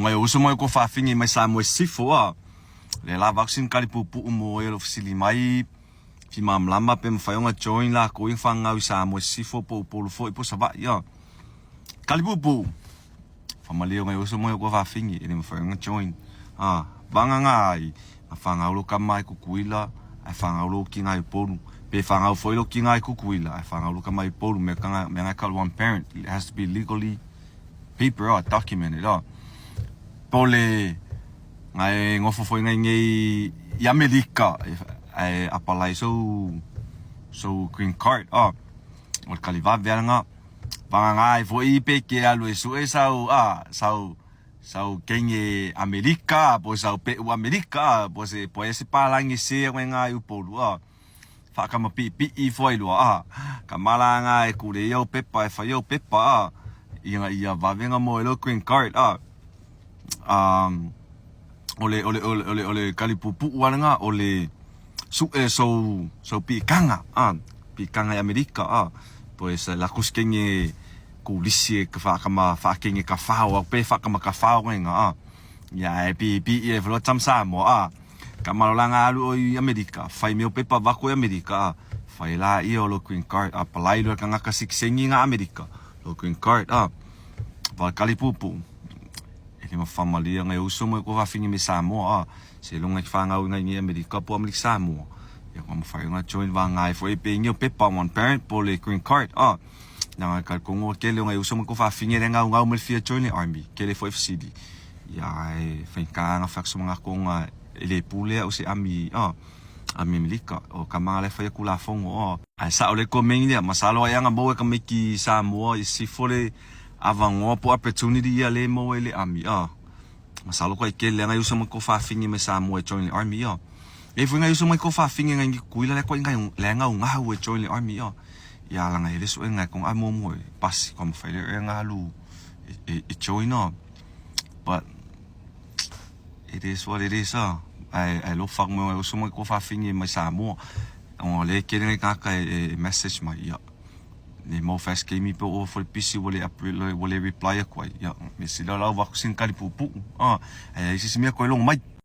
Ngai o uso mai ko fafine mai Samoa i sisifo a. Le lava aku sina kali puupuu mo e o lo fesili mai fi malamalama pe mafai ona join lakou ia fagau i Samoa i sisifo po o Upolu foi po o Savaii a. Kali puupuu. Famalie o ngai uso mai ko fafine e le mafai ona join. A, vagana ai na fagau lo kama i Kukuila ae fagau lo kina i Upolu. Pe fagau foi lo kina i Kukuila ae fagau lo kama i Upolu mea kanga mea ngai kalo one parent. It has to be legally paper a documented a. Po le ngai ngofo foi ngai nei i Amerika ae apalai sou sou green card a. O le kalivave ala nga. Vagana ai foi pe ke alu e sue sau a sau sau kenge Amerika po sau pe'u Amerika po se po e se palangi se ngai ngai Upolu a. Whaakama pi'ipi'i foi loa a. Ka malanga e kure i au pepa e whai au pepa a. Ia ia vavenga mo e lo green card a. O le o le o le o le o le kalipupu'u ala nga o le su'e sou sou pi'ikanga a pi'ikanga i Amerika a po e sa lakou se kenge kulisi e ka whaakama whaakenge ka whao a pe whaakama ka whao ngai nga a ia e pi'ipi'i e whaloa tam Samoa a. Ka malolanga alu o i Amerika, whai meo pepa wako i Amerika a, whai la ia o lo green card a palai loa kangaka sikisengi nga Amerika, lo green card a, wa kalipupu. E lima whamalia ngai uso mo ko whawhingi me Samoa a, se longa ki whangau ngai ngi Amerika po Amerika Samoa. Ia kua mawhai nga join wa ngai fo e pe ngi o pepa one parent po le green card a. Na ngai kal kongo kele ngai uso mo ko whawhingi le ngau ngau me fia join le army, kele fo FCD. Ia e whaikanga whakso mga konga e le pule au se ami a ami Amerika o ka manga le whai kula fongo o. Ai sa o le ko mengi lea masalo ai anga mo e ka miki Samoa i sifo le avangoa po opportunity ia le mo e le ami a. Masalo ko ai kele anga uso mo ko whawhingi me Samoa e join le army a. E fui ngai uso mai ko whawhingi ngai ngi kuila le ko ngai le ngau ngau e join le army a. Ia langa hele so e ngai kong a mo mo e pasi ko mo whai le e ngalu e, e join a. But it is what it is a. Ai ai lo fak mo uso mai ko whawhingi mai Samoa. O le kele ngai kaka e, e message mai ia. Le mo fast game pe o fo pisi wale wale reply aku ai. Ia me sila lau waku sin kali pupu. Ah, ai ai sisi mea koe longo mai.